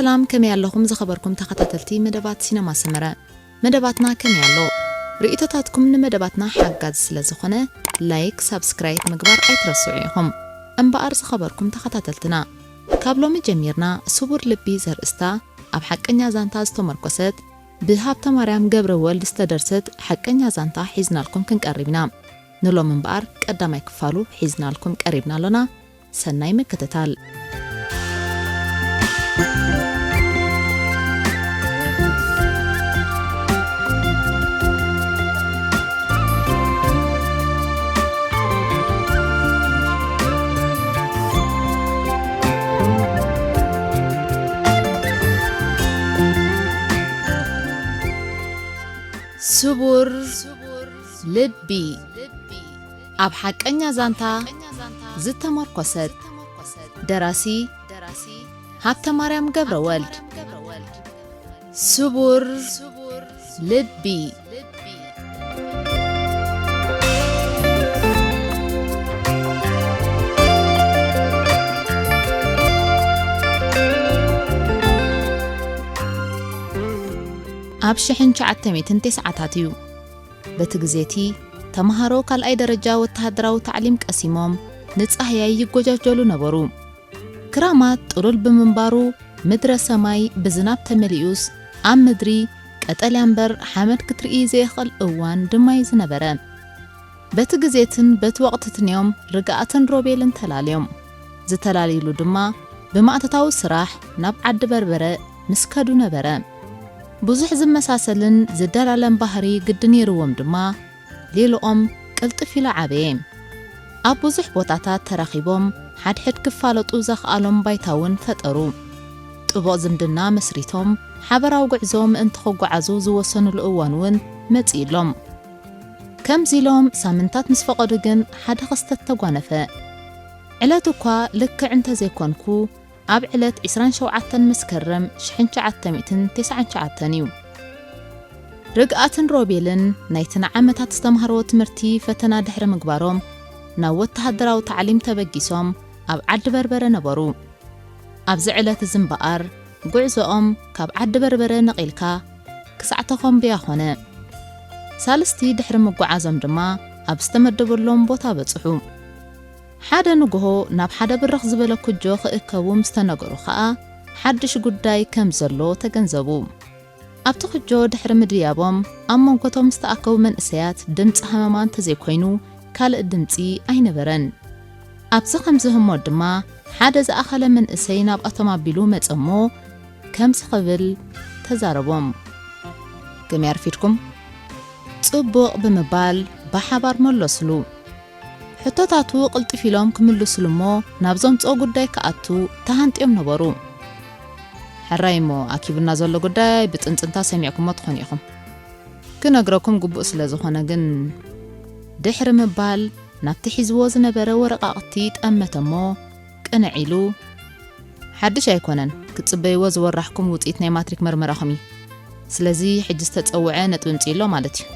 ሰላም፣ ከመይ ኣለኹም ዝኸበርኩም ተኸታተልቲ መደባት ሲነማ ሰመረ? መደባትና ከመይ ኣሎ? ርእይቶታትኩም ንመደባትና ሓጋዚ ስለ ዝኾነ፣ ላይክ፣ ሳብስክራይብ ምግባር ኣይትረስዑ ኢኹም። እምበኣር ዝኸበርኩም ተኸታተልትና፣ ካብ ሎሚ ጀሚርና ስቡር ልቢ ዘርእስታ ኣብ ሓቀኛ ዛንታ ዝተመርኮሰት ብሃብተማርያም ገብረወልድ ዝተደርሰት ሓቀኛ ዛንታ ሒዝናልኩም ክንቀርብ ኢና። ንሎም እምበኣር ቀዳማይ ክፋሉ ሒዝናልኩም ቀሪብና ኣሎና። ሰናይ ምክትታል። ስቡር ልቢ፣ ኣብ ሓቀኛ ዛንታ ዝተመርኮሰት። ደራሲ ሃብተማርያም ገብረወልድ። ስቡር ልቢ። ኣብ ሽሕን ትሽዓተ ሚእትን ተስዓታት እዩ። በቲ ግዜ እቲ፣ ተመሃሮ ካልኣይ ደረጃ ወተሃደራዊ ታዕሊም ቀሲሞም፣ ንጻህያይ ይጎጃጀሉ ነበሩ። ክራማት ጥሉል ብምንባሩ፣ ምድረ ሰማይ ብዝናብ ተመሊኡስ፣ ኣብ ምድሪ ቀጠልያ እምበር ሓመድ ክትርኢ ዘይኽእል እዋን ድማ እዩ ዝነበረ። በቲ ግዜትን በቲ ወቕትትን እዮም ርግኣትን ሮቤልን ተላልዮም። ዝተላልዩሉ ድማ ብማእቶታዊ ስራሕ ናብ ዓዲ በርበረ ምስ ከዱ ነበረ። ብዙሕ ዝመሳሰልን ዝደላለን ባህሪ ግዲ ነይርዎም ድማ፣ ሌልኦም ቅልጥፍ ኢሉ ዓበየ። ኣብ ብዙሕ ቦታታት ተራኺቦም ሓድሕድ ክፋለጡ ዘኽኣሎም ባይታ እውን ፈጠሩ። ጥቡቕ ዝምድና መስሪቶም ሓበራዊ ጉዕዞ ምእንቲ ክጓዓዙ ዝወሰኑሉ እዋን እውን መጺኡሎም። ከምዚ ኢሎም ሳምንታት ምስ ፈቐዱ ግን ሓደ ክስተት ተጓነፈ። ዕለት እኳ ልክዕ እንተዘይኮንኩ፣ ኣብ ዕለት ዕስራን ሸውዓተን መስከረም ሽሕን ትሽዓተ ሚእትን ተስዓን ትሽዓተን እዩ። ርግኣትን ሮቤልን ናይቲ ንዓመታት ዝተማህርዎ ትምህርቲ ፈተና ድሕሪ ምግባሮም፣ ናብ ወተሃደራዊ ታዕሊም ተበጊሶም ኣብ ዓዲ በርበረ ነበሩ። ኣብዚ ዕለት እዚ እምበኣር፣ ጉዕዞኦም ካብ ዓዲ በርበረ ነቒልካ ክሳዕ ተኾምብያ ኾነ። ሳልስቲ ድሕሪ ምጉዓዞም ድማ ኣብ ዝተመደበሎም ቦታ በጽሑ። ሓደ ንግሆ ናብ ሓደ ብርኽ ዝበለ ኩጆ ክእከቡ ምስ ተነገሩ ኸኣ፣ ሓድሽ ጉዳይ ከም ዘሎ ተገንዘቡ። ኣብቲ ኩጆ ድሕሪ ምድያቦም፣ ኣብ መንጎቶም ዝተኣከቡ መንእሰያት ድምጺ ሃመማ እንተዘይኮይኑ፣ ካልእ ድምጺ ኣይነበረን። ኣብዚ ከምዚ ህሞት ድማ፣ ሓደ ዝኣኸለ መንእሰይ ናብኣቶም ኣቢሉ መጸ እሞ፣ ከምዚ ክብል ተዛረቦም። ከመይ ኣርፊድኩም? ጽቡቕ ብምባል ብሓባር መለሱሉ። ሕቶታቱ ቅልጥፍ ኢሎም ክምልሱሉ እሞ፣ ናብ ዘምጽኦ ጉዳይ ክኣቱ ተሃንጥዮም ነበሩ። ሕራይ እሞ፣ ኣኪቡና ዘሎ ጉዳይ ብጽንጽንታ ሰሚዕኩሞ ትኾኑ ኢኹም። ክነግረኩም ግቡእ ስለ ዝኾነ ግን፣ ድሕሪ ምባል፣ ናብቲ ሒዝዎ ዝነበረ ወረቓቕቲ ጠመተ እሞ፣ ቅንዕ ኢሉ፣ ሓድሽ ኣይኮነን፣ ክትጽበይዎ ዝወራሕኩም ውጽኢት ናይ ማትሪክ መርመራኹም እዩ። ስለዚ፣ ሕጂ ዝተጸውዐ ነጥቢ ምጽኡ ኣሎ ማለት እዩ።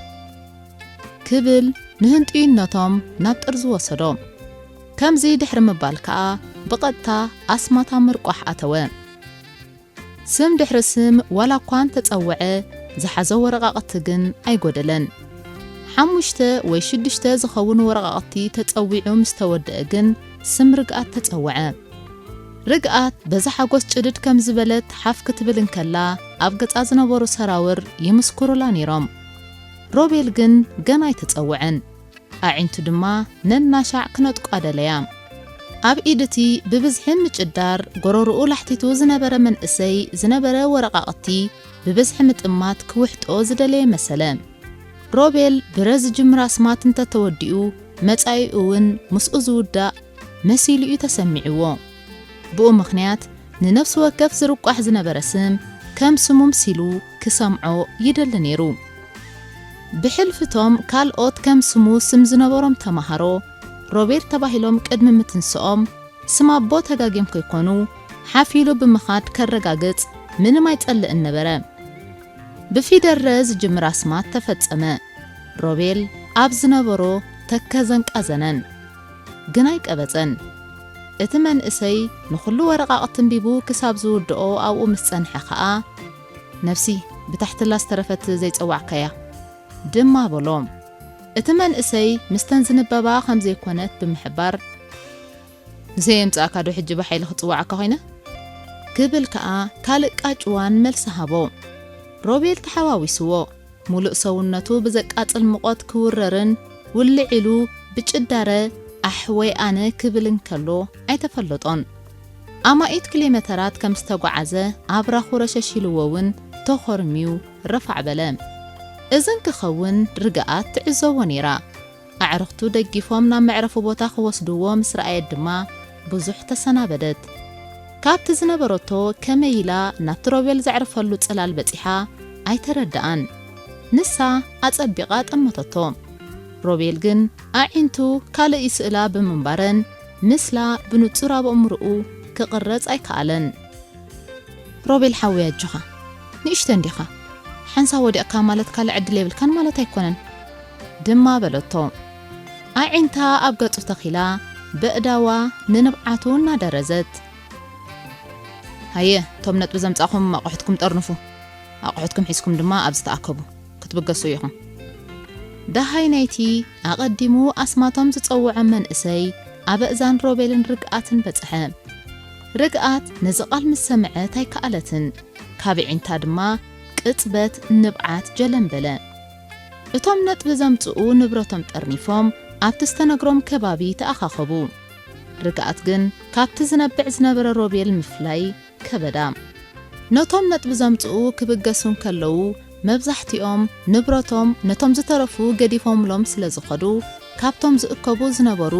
ክብል ንህንጥዩነቶም ናብ ጥርዚ ወሰዶ። ከምዚ ድሕሪ ምባል ከኣ ብቐጥታ ኣስማት ኣብ ምርቋሕ ኣተወ። ስም ድሕሪ ስም ዋላ እኳ እንተጸውዐ፣ ዝሓዞ ወረቓቕቲ ግን ኣይጎደለን። ሓሙሽተ ወይ ሽዱሽተ ዝኸውን ወረቓቕቲ ተጸዊዑ ምስ ተወደአ ግን ስም ርግኣት ተጸውዐ። ርግኣት በዚ ሓጎስ ጭድድ ከም ዝበለት ሓፍ ክትብል እንከላ፣ ኣብ ገጻ ዝነበሩ ሰራውር ይምስክሩላ ነይሮም። ሮቤል ግን ገና ኣይተጸውዐን። ኣዒንቱ ድማ ነናሻዕ ክነጥቋ ደለያ። ኣብ ኢድ እቲ ብብዝሒ ምጭዳር ጎረርኡ ላሕቲቱ ዝነበረ መንእሰይ ዝነበረ ወረቓቕቲ ብብዝሒ ምጥማት ክውሕጦ ዝደለየ መሰለ። ሮቤል ብረ ዝጅምር ኣስማት እንተተወዲኡ፣ መጻኢኡ እውን ምስኡ ዝውዳእ መሲሉ እዩ ተሰሚዕዎ። ብኡ ምኽንያት ንነፍሲ ወከፍ ዝርቋሕ ዝነበረ ስም ከም ስሙ ምሲሉ ክሰምዖ ይደሊ ነይሩ። ብሕልፊ እቶም ካልኦት ከም ስሙ ስም ዝነበሮም ተማሃሮ፣ ሮቤል ተባሂሎም ቅድሚ ምትንስኦም፣ ስም ኣቦ ተጋግዮም ከይኮኑ፣ ሓፍ ኢሉ ብምኻድ ከረጋግጽ ምንም ኣይጸልእን ነበረ። ብፊደል ረ ዝጅምር ኣስማት ተፈጸመ። ሮቤል ኣብ ዝነበሮ ተከዘን ቃዘነን። ግን ኣይቀበጸን። እቲ መንእሰይ ንኹሉ ወረቓቕቲ ኣንቢቡ ክሳብ ዝውድኦ ኣብኡ ምስ ጸንሐ ኸኣ፣ "ነፍሲ፣ ብታሕትላ ዝተረፈት ዘይጸዋዕካያ?" ድማ በሎ። እቲ መንእሰይ ምስተን ዝንበባ ከም ዘይኮነት ብምሕባር፣ "ንሰይ የምጽኣካ ዶ ሕጂ ብሓይሊ ክጽውዓካ ኮይነ?" ክብል ከኣ ካልእ ቃጭዋን መልሲ ሃቦ። ሮቤል ተሓዋዊስዎ፣ ሙሉእ ሰውነቱ ብዘቃጽል ሙቐት ክውረርን ውልዕ ኢሉ ብጭዳረ "ኣሕ ወይ ኣነ" ክብል እንከሎ ኣይተፈለጦን። ኣማኢት ኪሎሜተራት ከም ዝተጓዓዘ ኣብራኹ ረሸሽ ኢልዎ እውን ተኾርምዩ ረፋዕ በለ። እዚ እንክኸውን ርግኣት ትዕዘቦ ነይራ። ኣዕርኽቱ ደጊፎም ናብ መዕረፊ ቦታ ክወስድዎ ምስ ረኣየት ድማ ብዙሕ ተሰናበደት። ካብቲ ዝነበረቶ ከመይ ኢላ ናብቲ ሮቤል ዘዕርፈሉ ጽላል በጺሓ ኣይተረድኣን። ንሳ ኣጸቢቓ ጠመተቶ። ሮቤል ግን ኣዒንቱ ካልእ ይስእላ ብምንባረን ምስላ ብንጹር ኣብ ኣእምሮኡ ክቕረጽ ኣይከኣለን። "ሮቤል ሓወይ ኣጆኻ፣ ንእሽቶ እንዲኻ፣ ሓንሳብ ወዲቕካ ማለት ካልእ ዕድል የብልካን ማለት ኣይኮነን" ድማ በለቶ። ኣዒንታ ኣብ ገጹ ተኺላ በእዳዋ ንንብዓቱ እናደረዘት፣ "ሃየ፣ እቶም ነጥቢ ዘምጻኹም ኣቑሑትኩም ጠርንፉ፣ ኣቑሑትኩም ሒዝኩም ድማ ኣብዚ ተኣከቡ፣ ክትብገሱ ኢኹም" ደሃይ ናይቲ ኣቐዲሙ ኣስማቶም ዝጸውዖም መንእሰይ ኣብ ኣእዛን ሮቤልን ርግኣትን በጽሐ። ርግኣት ነዚ ቃል ምስ ሰምዐት ኣይከኣለትን። ካብ ኣዒንታ ድማ ቅጽበት ንብዓት ጀለም በለ። እቶም ነጥቢ ዘምጽኡ ንብረቶም ጠርኒፎም ኣብቲ ዝተነግሮም ከባቢ ተኣኻኸቡ። ርግኣት ግን ካብቲ ዝነብዕ ዝነበረ ሮቤል ምፍላይ ከበዳ። ነቶም ነጥቢ ዘምጽኡ ክብገሱ እንከለዉ፣ መብዛሕትኦም ንብረቶም ነቶም ዝተረፉ ገዲፎምሎም ስለ ዝኸዱ፣ ካብቶም ዝእከቡ ዝነበሩ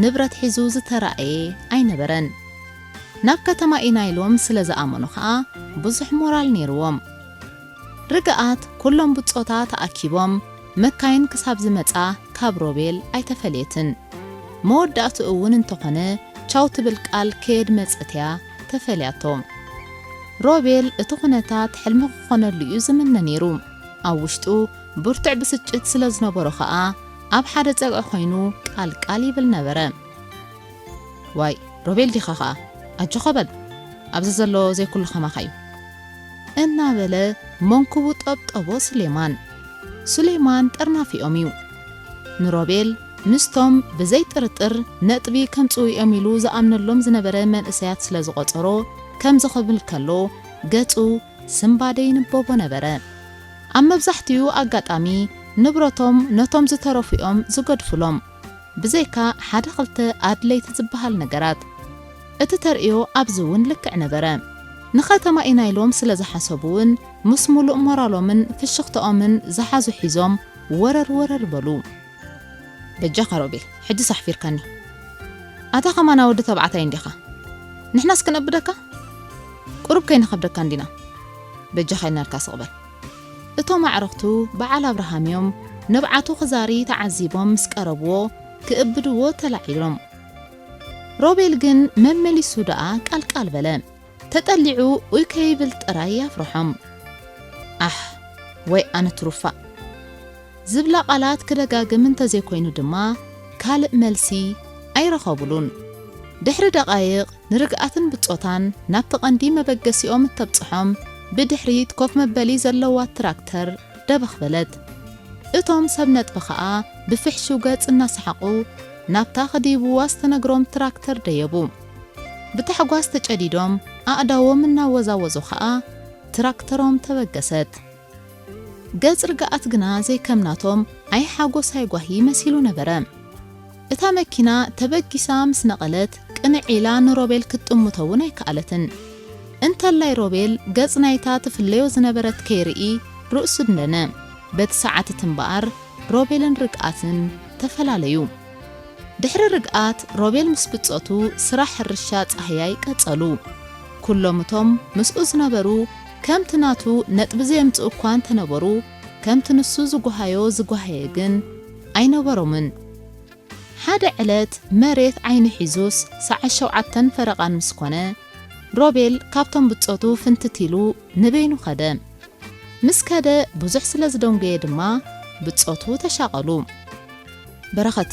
ንብረት ሒዙ ዝተራእየ ኣይነበረን። ናብ ከተማ ኢና ኢሎም ስለ ዝኣመኑ ኸኣ ብዙሕ ሞራል ነይርዎም። ርግኣት ኩሎም ብጾታ ተኣኪቦም መካይን ክሳብ ዝመጻ ካብ ሮቤል ኣይተፈለየትን። መወዳእትኡ እውን እንተኾነ ቻው ትብል ቃል ከየድመጸት እያ ተፈልያቶ። ሮቤል እቲ ኩነታት ሕልሚ ክኾነሉ እዩ ዝምነ ነይሩ። ኣብ ውሽጡ ብርቱዕ ብስጭት ስለ ዝነበሮ ኸኣ ኣብ ሓደ ጸግዒ ኮይኑ ቃል ቃል ይብል ነበረ። "ዋይ፣ ሮቤል ዲኻ ኸኣ? ኣጆኻ በል፣ ኣብዚ ዘሎ ዘይኩሉ ከማኻ እዩ" እናበለ መንኩቡ ጠብጠቦ ስሌማን። ሱሌማን ጠርናፊኦም እዩ። ንሮቤል ምስቶም ብዘይ ጥርጥር ነጥቢ ከምጽኡ እዮም ኢሉ ዝኣምነሎም ዝነበረ መንእሰያት ስለ ዝቖጸሮ፣ ከምዚ ክብል ከሎ ገጹ ስንባደ ይንበቦ ነበረ። ኣብ መብዛሕትኡ ኣጋጣሚ ንብረቶም ነቶም ዝተረፉ እዮም ዝገድፉሎም። ብዘይካ ሓደ ክልተ ኣድለይቲ ዝበሃል ነገራት። እቲ ተርእዮ ኣብዚ እውን ልክዕ ነበረ። ንኸተማ ኢና ኢሎም ስለ ዝሓሰቡ እውን ምስ ሙሉእ ሞራሎምን ፍሽኽትኦምን ዝሓዙ ሒዞም ወረር ወረር በሉ። "በጃኻ ሮቤል፣ ሕጂ ሳሕፊርካኒ። ኣታ ከማና ወዲ ተባዕታይ እንዲኻ። ንሕናስ ክነብደካ? ቁሩብ ከይንኸብደካ እንዲና። በጃኻ ኢልናልካ ስቕ በል።" እቶም ኣዕሩኽቱ በዓል ኣብርሃም እዮም ንብዓቱ ክዛሪ ተዓዚቦም ምስ ቀረብዎ ክእብድዎ ተላዒሎም። ሮቤል ግን መመሊሱ ደኣ ቃልቃል በለ። ተጠሊዑ ኡይ ከይብል ጥራይ ኣፍርሖም። "ኣሕ፣ ወይ ኣነ ትሩፋእ" ዝብላ ቃላት ክደጋግም እንተዘይኮይኑ ድማ ካልእ መልሲ ኣይረኸቡሉን። ድሕሪ ደቓይቕ ንርግኣትን ብጾታን ናብቲ ቀንዲ መበገሲኦም እተብጽሖም ብድሕሪት ኮፍ መበሊ ዘለዋ ትራክተር ደበኽ በለት። እቶም ሰብ ነጥቢ ኸኣ ብፍሕሹው ገጽ እናሰሓቑ ናብታ ክድይብዋ ዝተነግሮም ትራክተር ደየቡ። ብታሕጓስ ተጨዲዶም ኣእዳዎም እናወዛወዙ ኸኣ ትራክተሮም ተበገሰት። ገጽ ርግኣት ግና ዘይከም ናቶም ኣይ ሓጎስ ኣይ ጓሂ መሲሉ ነበረ። እታ መኪና ተበጊሳ ምስ ነቐለት ቅንዕ ኢላ ንሮቤል ክትጥምቶ እውን ኣይከኣለትን። እንተላይ ሮቤል ገጽ ናይታ ትፍለዮ ዝነበረት ከይርኢ ርእሱ ደንደነ። በቲ ሰዓት እቲ እምበኣር ሮቤልን ርግኣትን ተፈላለዩ። ድሕሪ ርግኣት ሮቤል ምስ ብጾቱ ስራሕ ሕርሻ ጻህያይ ቀጸሉ። ኩሎም እቶም ምስኡ ዝነበሩ ከምቲ ናቱ ነጥቢ ዘየምጽኡ እኳ እንተነበሩ፣ ከምቲ ንሱ ዝጓሃዮ ዝጓሃየ ግን ኣይነበሮምን። ሓደ ዕለት መሬት ዓይኑ ሒዙስ ሰዓት ሸውዓተን ፈረቓን ምስ ኮነ፣ ሮቤል ካብቶም ብጾቱ ፍንትት ኢሉ ንበይኑ ከደ። ምስ ከደ ብዙሕ ስለ ዝደንጎየ ድማ ብጾቱ ተሻቐሉ። "በረኸት፣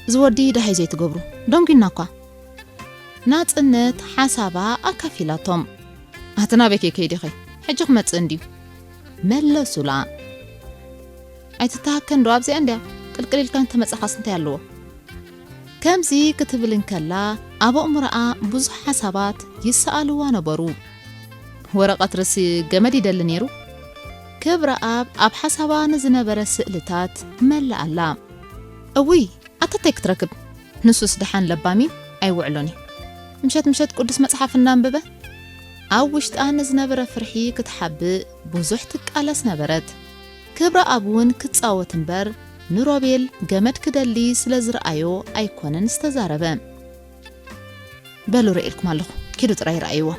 እዚ ወዲ ደሃይ ዘይትገብሩ፣ ደንጉና እኳ" ናጽነት ሓሳባ ኣካፊላቶም። ኣቲ ናበይ ከይከይድ ኢኺ? ሕጂ ክመጽእ እንድዩ። መለሱላ። ኣይትተሃከን ዶ ኣብዚኣ እንድያ? ቅልቅል ኢልካ እንተመጻኻስ እንታይ ኣለዎ? ከምዚ ክትብል እንከላ ኣብ ኣእምሮኣ ብዙሕ ሓሳባት ይሰኣልዋ ነበሩ። ወረቐት ርእሲ ገመድ ይደሊ ነይሩ። ክብረኣብ ኣብ ሓሳባ ንዝነበረ ስእልታት መለኣላ። እውይ ኣታ እንታይ ክትረክብ? ንሱስ ደሓን ለባሚ ኣይውዕሎን እዩ። ምሸት ምሸት ቅዱስ መጽሓፍ እናንበበ ኣብ ውሽጣ ንዝነበረ ፍርሒ ክትሓብእ ብዙሕ ትቃለስ ነበረት። ክብረኣብ እውን ክጻወት እምበር ንሮቤል ገመድ ክደሊ ስለ ዝረኣዮ ኣይኮነን ዝተዛረበ። በሉ ርእየልኩም ኣለኹ፣ ኪዱ ጥራይ ረኣይዎ።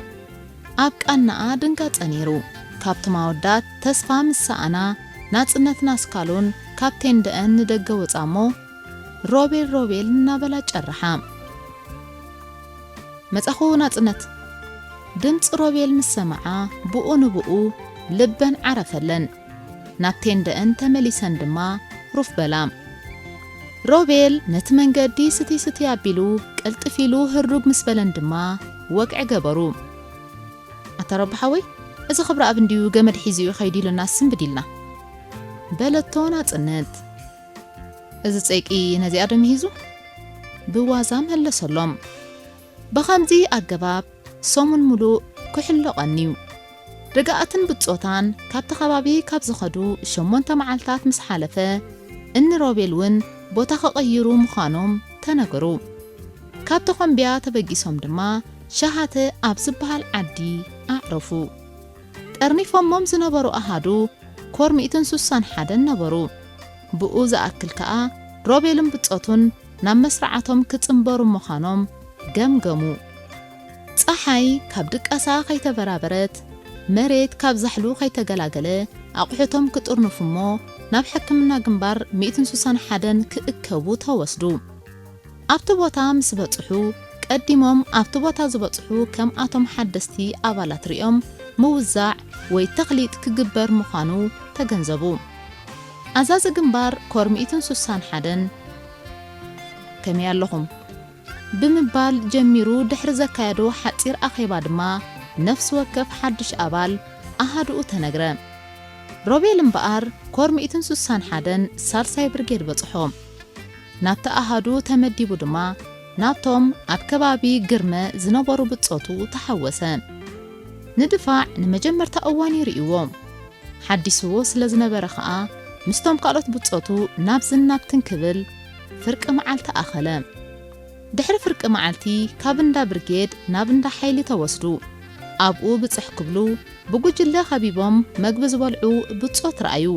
ኣብ ቃናኣ ድንጋጸ ነይሩ። ካብቶም ኣወዳት ተስፋ ምስ ሰኣና ናጽነትን ኣስካሉን ካብ ቴንደአን ንደገ ወጻ እሞ ሮቤል ሮቤል እናበላ ጨረሓ። መጻኹ ናጽነት። ድምጺ ሮቤል ምስ ሰምዓ ብኡ ንብኡ ልበን ዓረፈለን። ናብ ቴንደአን ተመሊሰን ድማ ሩፍ በላ። ሮቤል ነቲ መንገዲ ስቲ ስቲ ኣቢሉ ቅልጥፍ ኢሉ ህርዱግ ምስ በለን ድማ ወግዒ ገበሩ። ኣታ ረቢ ሓወይ፣ እዚ ክብረኣብ እንድዩ ገመድ ሒዙ እዩ ከይዱ ኢሉና ስንብድ ኢልና። በለቶ ናጽነት። እዚ ጸይቂ ነዚኣ ዶ ምሂዙ? ብዋዛ መለሰሎም። ብኸምዚ ኣገባብ ሰሙን ሙሉእ ክሕሎ ቀንዩ። ርግኣትን ብጾታን ካብቲ ከባቢ ካብ ዝኸዱ ሸሞንተ መዓልታት ምስ ሓለፈ፣ እኒ ሮቤል እውን ቦታ ክቕይሩ ምዃኖም ተነገሩ። ካብ ተኾምቢያ ተበጊሶም ድማ ሸሃተ ኣብ ዝበሃል ዓዲ ኣዕረፉ። ጠርኒፎሞም ዝነበሩ ኣሃዱ ኮር ሚእትን ሱሳን ሓደን ነበሩ። ብኡ ዝኣክል ከኣ ሮቤልን ብጾቱን ናብ መስርዓቶም ክጽንበሩ ምዃኖም ገምገሙ። ጸሓይ ካብ ድቃሳ ከይተበራበረት፣ መሬት ካብ ዛሕሉ ከይተገላገለ፣ ኣቑሑቶም ክጥርንፉ እሞ ናብ ሕክምና ግንባር ሚእትን ሱሳን ሓደን ክእከቡ ተወስዱ። ኣብቲ ቦታ ምስ በጽሑ፣ ቀዲሞም ኣብቲ ቦታ ዝበጽሑ ከምኣቶም ሓደስቲ ኣባላት ሪኦም ምውዛዕ ወይ ተኽሊጥ ክግበር ምዃኑ ተገንዘቡ። ኣዛዚ ግንባር ኮር ሚእትን ሱሳን ሓደን፣ ከመይ ኣለኹም? ብምባል ጀሚሩ ድሕሪ ዘካየዶ ሓጺር ኣኼባ ድማ ነፍሲ ወከፍ ሓድሽ ኣባል ኣሃዱኡ ተነግረ። ሮቤል እምበኣር ኮር ሚእትን ሱሳን ሓደን ሳልሳይ ብርጌድ በጽሖ። ናብቲ ኣሃዱ ተመዲቡ ድማ ናብቶም ኣብ ከባቢ ግርመ ዝነበሩ ብጾቱ ተሓወሰ። ንድፋዕ ንመጀመርታ እዋን እዩ ርእይዎ። ሓዲስዎ ስለ ዝነበረ ኸኣ ምስቶም ካልኦት ብጾቱ ናብዝን ናብትን ክብል ፍርቂ መዓልቲ ኣኸለ። ድሕሪ ፍርቂ መዓልቲ ካብ እንዳ ብርጌድ ናብ እንዳ ሓይሊ ተወስዱ። ኣብኡ ብጽሕ ክብሉ ብጉጅለ ከቢቦም መግቢ ዝበልዑ ብጾት ረኣዩ።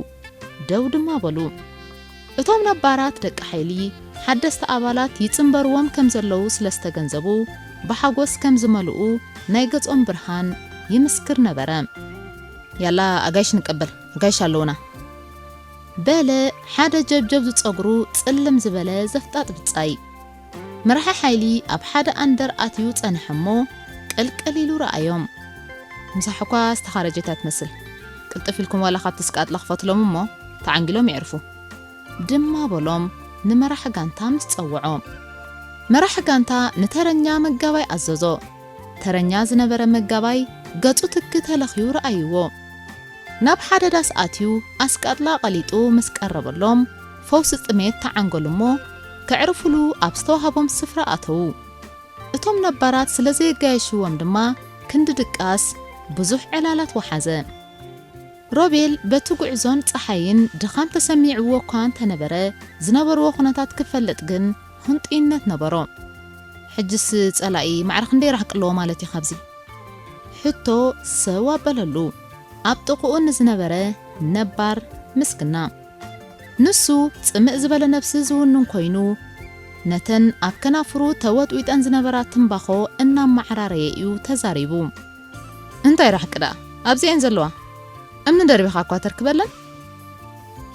ደው ድማ በሉ። እቶም ነባራት ደቂ ሓይሊ ሓደስቲ ኣባላት ይጽንበርዎም ከም ዘለዉ ስለ ዝተገንዘቡ ብሓጎስ ከም ዝመልኡ ናይ ገጾም ብርሃን ይምስክር ነበረ። ያላ ኣጋይሽ ንቀበል፣ ኣጋይሽ ኣለውና። በለ ሓደ ጀብጀብ ዝጸጉሩ ጽልም ዝበለ ዘፍጣጥ ብጻይ። መራሒ ሓይሊ ኣብ ሓደ ኣንደር ኣትዩ ጸንሐ እሞ ቅልቅል ኢሉ ረኣዮም። ምሳሕ እኳ ዝተኻረጀት እያ ትመስል። ቅልጥፍ ኢልኩም ዋላ ካብቲ ስቃጥላ ክፈትሎም እሞ ተዓንጊሎም የዕርፉ። ድማ በሎም ንመራሕ ጋንታ ምስ ጸውዖ። መራሕ ጋንታ ንተረኛ መጋባይ ኣዘዞ። ተረኛ ዝነበረ መጋባይ ገጹ ትኪ ተለኽዩ ረኣይዎ። ናብ ሓደ ዳስ ኣትዩ ኣስቃጥላ ቀሊጡ ምስ ቀረበሎም ፈውሲ ጥሜት ተዓንገሉ እሞ ከዕርፉሉ ኣብ ዝተዋህቦም ስፍራ ኣተዉ። እቶም ነባራት ስለ ዘየጋየሽዎም ድማ ክንዲ ድቃስ ብዙሕ ዕላላት ወሓዘ። ሮቤል በቲ ጉዕዞን ጸሓይን ድኻም ተሰሚዕዎ እኳ እንተነበረ ዝነበርዎ ኩነታት ክፈልጥ ግን ህንጡይነት ነበሮ። ሕጅስ ጸላኢ ማዕረ ክንደይ ርሕቂ ኣለዎ ማለት እዩ ካብዚ? ሕቶ ሰው ኣበለሉ። ኣብ ጥቕኡ ንዝነበረ ነባር ምስግና። ንሱ ጽምእ ዝበለ ነብሲ ዝውንን ኮይኑ፣ ነተን ኣብ ከናፍሩ ተወጥዊጠን ዝነበራ ትምባኾ እናመዓራረየ እዩ ተዛሪቡ። እንታይ ራሕቂ ደኣ ኣብዚኤን ዘለዋ? እምኒ ደርቢኻ እኳ ተርክበለን?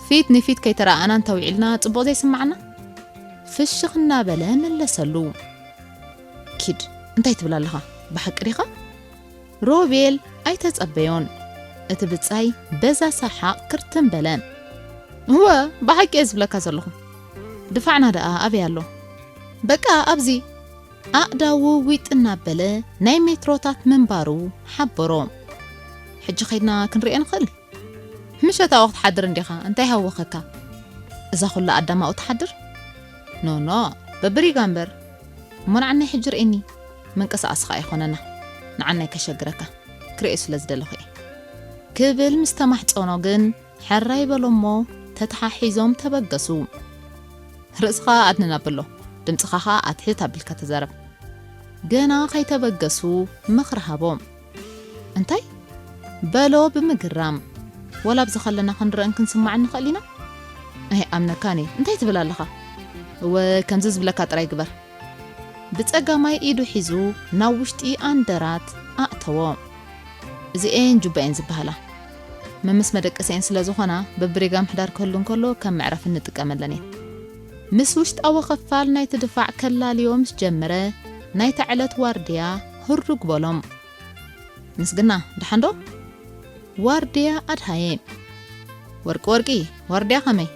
ፊት ንፊት ከይተረኣኣና እንተውዒልና ጽቡቕ ዘይስምዓና? ፍሽኽ እናበለ መለሰሉ። ኪድ፣ እንታይ ትብል ኣለኻ? ብሓቂ ዲኻ? ሮቤል ኣይተጸበዮን። እቲ ብጻይ በዛ ሰሓቕ ክርትም በለ። እወ፣ ብሓቂ እየ ዝብለካ ዘለኹ። ድፋዕና ደኣ ኣበይ ኣሎ? በቃ ኣብዚ። ኣእዳዉ ዊጥ እናበለ ናይ ሜትሮታት ምንባሩ ሓበሮ። ሕጂ ኸይድና ክንርእየ ንኽእል? ምሸት ኣብኡ ክትሓድር እንዲኻ፣ እንታይ ሃወኸካ? እዛ ኹላ ኣዳም ኣብኡ ትሓድር? ኖ፣ ኖ፣ በብሪጋ እምበር። እሞ ንዓናይ ሕጂ ርእየኒ። ምንቅስቓስኻ ኣይኮነና። ንዓናይ ከሸግረካ። ክርእዮ ስለ ዝደለኹ እየ። ክብል ምስ ተማሕጸኖ ግን፣ ሕራይ በሎ እሞ ተተሓሒዞም ተበገሱ። ርእስኻ ኣድንን ኣብሎ፣ ድምጽኻ ኸኣ ኣትሕት ኣቢልካ ተዛረብ። ገና ከይተበገሱ ምኽሪ ሃቦ። እንታይ? በሎ ብምግራም። ወላ ኣብዚ ከለና ክንረእን ክንስማዕን ንኽእል ኢና? ኣይኣምነካን እየ። እንታይ ትብል ኣለኻ? እወ፣ ከምዚ ዝብለካ ጥራይ ግበር። ብጸጋማይ ኢዱ ሒዙ ናብ ውሽጢ ኣንደራት ኣእተዎ። እዚኤን ጁባኤን ዝበሃላ። መምስ መደቀሲኤን ስለ ዝኾና፣ በብሪጋ ምሕዳር ክህሉ እንከሎ ከም መዕረፊ እንጥቀመለን እየን። ምስ ውሽጣዊ ክፋል ናይቲ ድፋዕ ከላልዮ ምስ ጀመረ፣ ናይታ ዕለት ዋርድያ ህሩግ በሎም። ምስግና፣ ደሓን ዶ? ዋርድያ ኣድሃየ። ወርቂ ወርቂ፣ ዋርድያ ከመይ?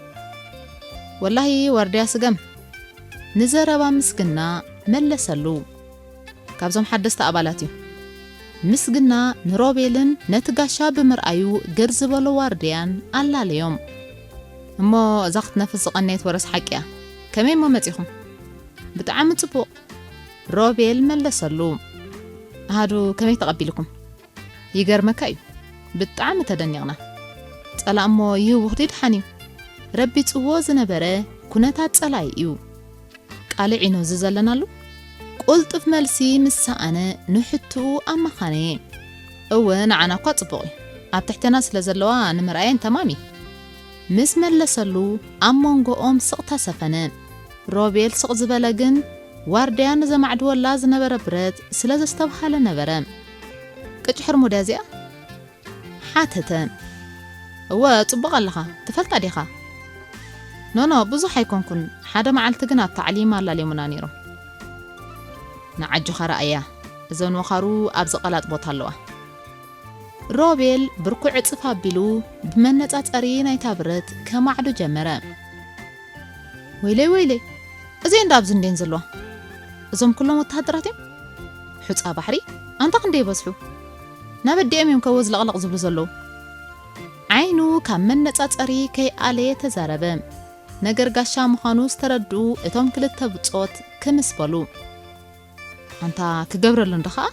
ወላሂ ዋርድያ ስገም። ንዘረባ ምስግና መለሰሉ። ካብዞም ሓደስቲ ኣባላት እዩ። ምስግና ንሮቤልን ነቲ ጋሻ ብምርኣዩ ግር ዝበሎ ዋርድያን ኣላለዮም። እሞ እዛ ክትነፍስ ዝቐነየት ወረስ ሓቂ እያ። ከመይ እሞ መጺኹም? ብጣዕሚ ጽቡቕ። ሮቤል መለሰሉ። ኣሃዱ ከመይ ተቐቢልኩም? ይገርመካ እዩ። ብጣዕሚ ተደኒቕና። ጸላእ እሞ ይህውኽ ድዩ ደሓን እዩ? ረቢጽዎ ዝነበረ ኩነታት ጸላኢ እዩ። ቃልዕ ኢኖ እዚ ዘለናሉ? ቁልጡፍ መልሲ ምስ ሰኣነ ንሕትኡ ኣመኻነየ። እወ፣ ንዓና እኳ ጽቡቕ እዩ። ኣብ ትሕቴና ስለ ዘለዋ ንምርኣየን ተማም እዩ። ምስ መለሰሉ ኣብ መንጎኦም ስቕታ ሰፈነ። ሮቤል ስቕ ዝበለ ግን ዋርድያ ንዘማዕድወላ ዝነበረ ብረት ስለ ዘስተብሃለ ነበረ። ቅጭ ሕርሙድያ እዚኣ? ሓተተ። እወ፣ ጽቡቕ ኣለኻ። ትፈልጣ ዲኻ? ኖኖ፣ ብዙሕ ኣይኮንኩን። ሓደ መዓልቲ ግን ኣብ ታዕሊም ኣላልዮምና ነይሮም። ንዓጆኻ ረኣያ። እዘን ወኻሩ ኣብዚ ቀላጥ ቦታ ኣለዋ። ሮቤል ብርኩዕ ዕጽፍ ኣቢሉ ብመነጻጸሪ ናይታ ብረት ከማዕዱ ጀመረ። ወይለይ፣ ወይለይ፣ እዚኤን ዶ ኣብዚ እንድየን ዘለዋ? እዞም ኩሎም ወተሃደራት እዮም? ሑጻ ባሕሪ፣ ኣንታ ክንደይ ይበዝሑ? ናብ ኣዲኦም እዮም ከወዝለቕለቕ ዝብሉ ዘለዉ። ዓይኑ ካብ መነጻጸሪ ከይኣለየ ተዛረበ። ነገር ጋሻ ምዃኑ ዝተረድኡ እቶም ክልተ ብጾት ክምስ በሉ። ኣንታ ክገብረሉ እንዶ ኸኣ?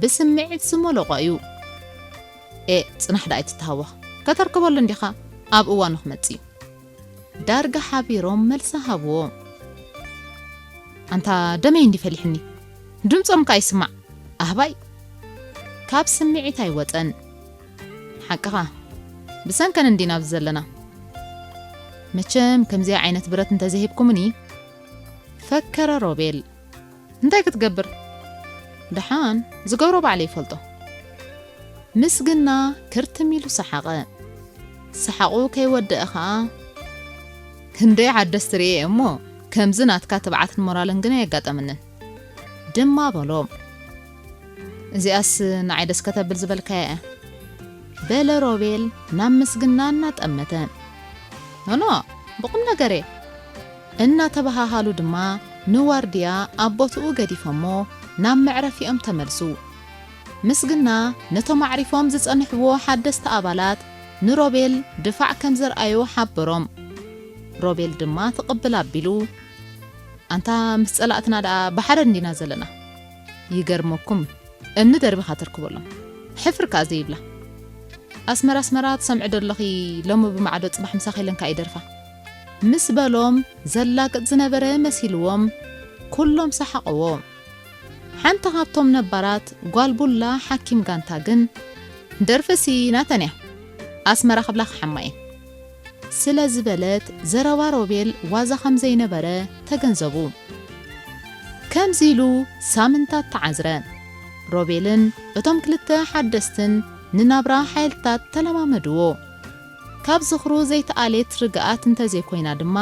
ብስምዒት ዝመለቖ እዩ። ኤ፣ ጽናሕ ደኣ ኣይትተሃወኽ። ከተርክበሉ እንዲኻ፣ ኣብ እዋኑ ክመጽእ እዩ። ዳርጋ ሓቢሮም መልሲ ሃብዎ። ኣንታ ደመይ እንዲ ፈሊሕኒ። ድምጾም ከኣ ይስማዕ። ኣህባይ። ካብ ስምዒት ኣይወጸን። ሓቅኻ። ብሰንከን እንዲና ኣብዚ ዘለና። መቸም ከምዚኣ ዓይነት ብረት እንተዘይሂብኩምኒ፣ ፈከረ ሮቤል። እንታይ ክትገብር? ደሓን፣ ዝገብሮ ባዕለይ ይፈልጦ። ምስግና ክርትም ኢሉ ሰሓቐ። ሰሓቑ ከይወደአ ኸኣ፣ ክንደይ ሓደስቲ ርእየ እየ እሞ፣ ከምዚ ናትካ ትብዓትን ሞራልን ግን ኣየጋጠመንን። ድማ በሎ። እዚኣስ ንዓይ ደስ ከተብል ዝበልካያ እያ። በለ ሮቤል ናብ ምስግና እናጠመተ። ኖኖ፣ ብቑም ነገር እየ። እናተበሃሃሉ ድማ ንዋርድያ ኣብ ቦትኡ ገዲፎሞ ናብ መዕረፊኦም ተመልሱ። ምስግና ነቶም ኣዕሪፎም ዝጸንሕዎ ሓደስቲ ኣባላት ንሮቤል ድፋዕ ከም ዘርኣዩ ሓበሮም። ሮቤል ድማ ትቕብል ኣቢሉ፣ ኣንታ ምስ ጸላእትና ደኣ ብሓደ እንዲና ዘለና። ይገርመኩም፣ እምኒ ደርቢኻ ተርክበሎም። ሕፍር ከኣ ዘይብላ። ኣስመራ ኣስመራ ትሰምዒ ዶ ኣለኺ፣ ሎሚ ብማዕዶ ጽባሕ ምሳኺ ኢለን ከኣ ይደርፋ። ምስ በሎም ዘላግጽ ዝነበረ መሲልዎም፣ ኩሎም ሰሓቕዎ። ሓንቲ ካብቶም ነባራት ጓል ቡላ ሓኪም ጋንታ ግን፣ ደርፍሲ ናተን እያ፣ ኣስመራ ክብላ ክሓማ እየን። ስለ ዝበለት ዘረባ ሮቤል ዋዛ ከም ዘይነበረ ተገንዘቡ። ከምዚ ኢሉ ሳምንታት ተዓዝረ። ሮቤልን እቶም ክልተ ሓደስትን ንናብራ ሓይልታት ተለማመድዎ። ካብ ዝኽሩ ዘይተኣልየት ርግኣት እንተዘይኮይና ድማ፣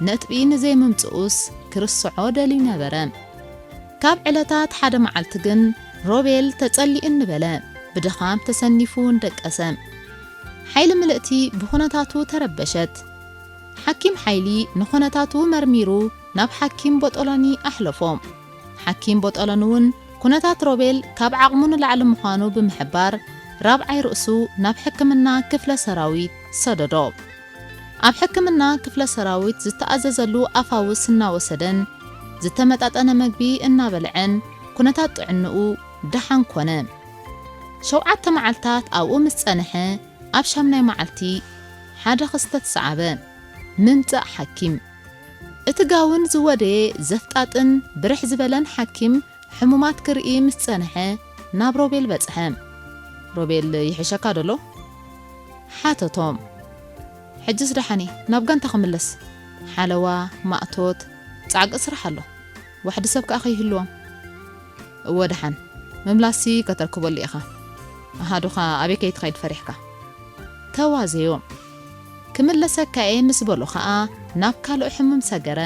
ነጥቢ ንዘይምምጽኡስ ክርስዖ ደልዩ ነበረ። ካብ ዕለታት ሓደ መዓልቲ ግን ሮቤል ተጸሊእኒ በለ። ብድኻም ተሰኒፉ እንደቀሰ። ሓይሊ ምልእቲ ብኹነታቱ ተረበሸት። ሓኪም ሓይሊ ንኹነታቱ መርሚሩ ናብ ሓኪም ቦጦሎኒ ኣሕለፎ። ሓኪም ቦጠሎን እውን ኩነታት ሮቤል ካብ ዓቕሙ ንላዕሊ ምዃኑ ብምሕባር፣ ራብዓይ ርእሱ ናብ ሕክምና ክፍለ ሰራዊት ሰደዶ። ኣብ ሕክምና ክፍለ ሰራዊት ዝተኣዘዘሉ ኣፋውስ እናወሰደን ዝተመጣጠነ መግቢ እናበልዐን ኩነታት ጥዕንኡ ደሓን ኮነ። ሸውዓተ መዓልታት ኣብኡ ምስ ጸንሐ፣ ኣብ ሻምናይ መዓልቲ ሓደ ክስተት ሰዓበ። ምምጻእ ሓኪም። እቲ ጋውን ዝወደየ ዘፍጣጥን ብርሕ ዝበለን ሓኪም ሕሙማት ክርኢ ምስ ጸንሐ ናብ ሮቤል በጽሐ። "ሮቤል ይሕሸካ ዶ ኣሎ?" ሓተቶም። "ሕጅስ ደሓን እየ፣ ናብ ጋንታ ክምለስ። ሓለዋ፣ ማእቶት፣ ጻዕቂ ስራሕ ኣሎ። ዋሕዲ ሰብ ከኣ ከይህልዎም። እወ ደሓን፣ ምምላስሲ ከተርክበሉ ኢኻ። ኣሃዱኻ ኣበይ ከይትኸይድ ፈሪሕካ?" ተዋዘዮም። "ክምለሰካ እየ" ምስ በሎ ኸኣ ናብ ካልእ ሕሙም ሰገረ።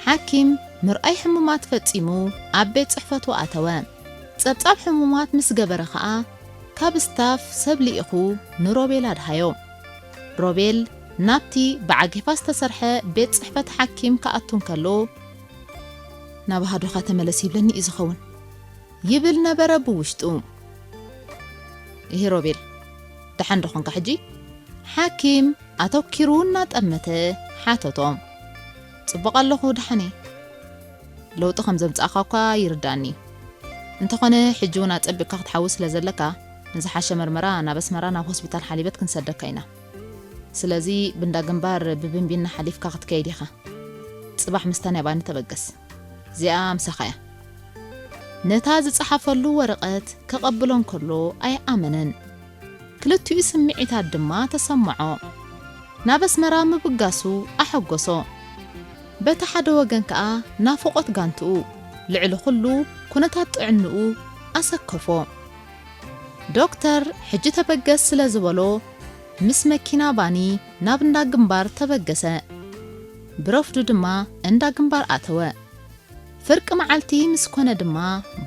ሓኪም ምርኣይ ሕሙማት ፈጺሙ ኣብ ቤት ጽሕፈቱ ኣተወ። ጸብጻብ ሕሙማት ምስ ገበረ ኸኣ ካብ ስታፍ ሰብ ልኢኹ ንሮቤል ኣድሃዮ። ሮቤል ናብቲ ብዓጌፋ ዝተሰርሐ ቤት ጽሕፈት ሓኪም ክኣቱ እንከሎ፣ "ናብ ኣሃዱኻ ተመለስ ይብለኒ እዩ ዝኸውን" ይብል ነበረ ብውሽጡ። "እሂ ሮቤል፣ ደሓን ዶ ኾንካ ሕጂ?" ሓኪም ኣተኪሩ እናጠመተ ሓተቶ። "ጽቡቕ ኣለኹ፣ ደሓን እየ። ለውጢ ከም ዘምጻእካ እኳ ይርዳእኒ። እንተኾነ፣ ሕጂ እውን ኣጸቢቕካ ክትሓዊ ስለ ዘለካ፣ ንዝሓሸ መርመራ ናብ ኣስመራ ናብ ሆስፒታል ሓሊበት ክንሰደካ ኢና። ስለዚ፣ ብንዳ ግንባር ብብንቢና ሓሊፍካ ክትከይድ ኢኻ። ጽባሕ ምስታ ናይ ባኒ ተበገስ። እዚኣ ምሳኻ እያ።" ነታ ዝጸሓፈሉ ወረቐት ከቐብሎ እንከሎ ኣይኣመነን። ክልቲኡ ስምዒታት ድማ ተሰምዖ። ናብ ኣስመራ ምብጋሱ ኣሐጎሶ። በቲ ሓደ ወገን ከኣ ናፍቖት ጋንትኡ፣ ልዕሊ ኩሉ ኩነታት ጥዕንኡ ኣሰከፎ። ዶክተር ሕጂ ተበገስ ስለ ዝበሎ፣ ምስ መኪና ባኒ ናብ እንዳ ግንባር ተበገሰ። ብረፍዱ ድማ እንዳ ግንባር ኣተወ። ፍርቂ መዓልቲ ምስ ኮነ ድማ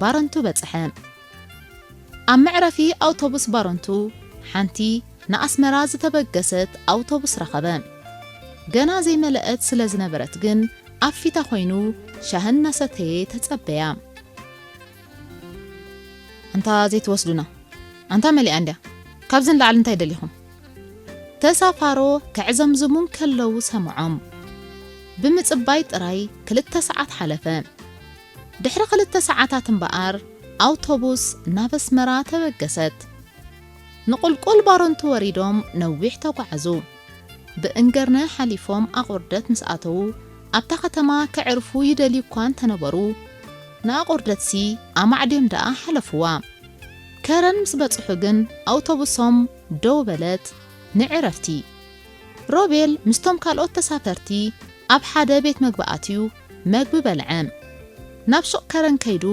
ባረንቱ በጽሐ። ኣብ መዕረፊ ኣውቶቡስ ባረንቱ ሓንቲ ንኣስመራ ዝተበገሰት ኣውቶቡስ ረኸበ። ገና ዘይመለአት ስለ ዝነበረት ግን ኣብ ፊታ ኮይኑ ሻሂ እናሰተየ ተጸበያ። "ኣንታ ዘይትወስዱና? ኣንታ መሊኣ እንድያ። ካብዚ ንላዕሊ እንታይ ደሊኹም?" ተሳፋሮ ከዕዘምዝሙ እንከለዉ ሰምዖም። ብምጽባይ ጥራይ ክልተ ሰዓት ሓለፈ። ድሕሪ ክልተ ሰዓታት እምበኣር ኣውቶቡስ ናብ ኣስመራ ተበገሰት። ንቁልቁል ባረንቱ ወሪዶም ነዊሕ ተጓዓዙ። ብእንገርነ ሓሊፎም ኣቑርደት ምስ ኣተዉ፣ ኣብታ ከተማ ከዕርፉ ይደልዩ እኳ እንተነበሩ፣ ንኣቑርደትሲ ኣማዕድዮም ደኣ ሓለፍዋ። ከረን ምስ በጽሑ ግን ኣውቶቡሶም ደው በለት ንዕረፍቲ። ሮቤል ምስቶም ካልኦት ተሳፈርቲ ኣብ ሓደ ቤት መግቢ ኣትዩ መግቢ በልዐ። ናብ ሹቕ ከረን ከይዱ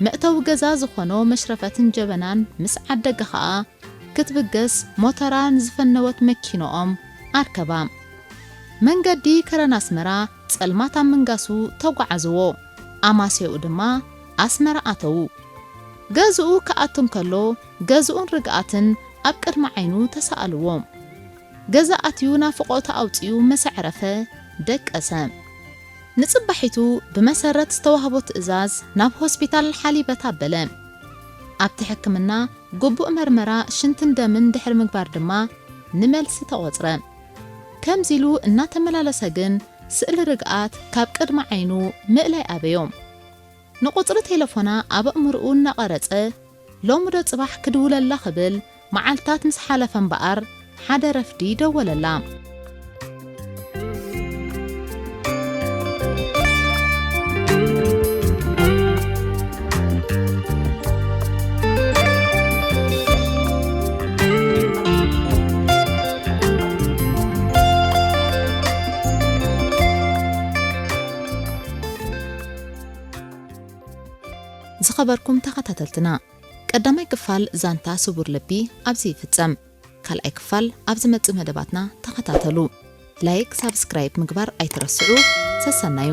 መእተዊ ገዛ ዝኾኖ መሽረፈትን ጀበናን ምስ ዓደገ ኸኣ ክትብገስ ሞተራ ንዝፈነወት መኪንኦም ኣርከባ። መንገዲ ከረን ኣስመራ ጸልማት ኣብ ምንጋሱ ተጓዓዝዎ። ኣማስያኡ ድማ ኣስመራ ኣተዉ። ገዝኡ ክኣቱ እንከሎ ገዝኡን ርግኣትን ኣብ ቅድሚ ዓይኑ ተሳኣልዎ። ገዛ ኣትዩ ናፍቖቱ ኣውጺኡ ምስ ኣዕረፈ ደቀሰ። ንጽባሒቱ ብመሰረት ዝተዋህቦ ትእዛዝ ናብ ሆስፒታል ሓሊበት ኣበለ። ኣብቲ ሕክምና ግቡእ መርመራ ሽንትን ደምን ድሕሪ ምግባር ድማ ንመልሲ ተቖጽረ። ከምዚ ኢሉ እናተመላለሰ ግን ስእሊ ርግኣት ካብ ቅድሚ ዓይኑ ምእላይ ኣበዮ። ንቁጽሪ ቴለፎና ኣብ ኣእምርኡ እናቐረጸ፣ ሎሚ ዶ ጽባሕ ክድውለላ ክብል መዓልታት ምስ ሓለፈ እምበኣር፣ ሓደ ረፍዲ ደወለላ። ዝኸበርኩም ተኸታተልትና፣ ቀዳማይ ክፋል ዛንታ ስቡር ልቢ ኣብዚ ይፍጸም። ካልኣይ ክፋል ኣብ ዝመጽእ መደባትና ተኸታተሉ። ላይክ፣ ሳብስክራይብ ምግባር ኣይትረስዑ። ሰሰናዩ።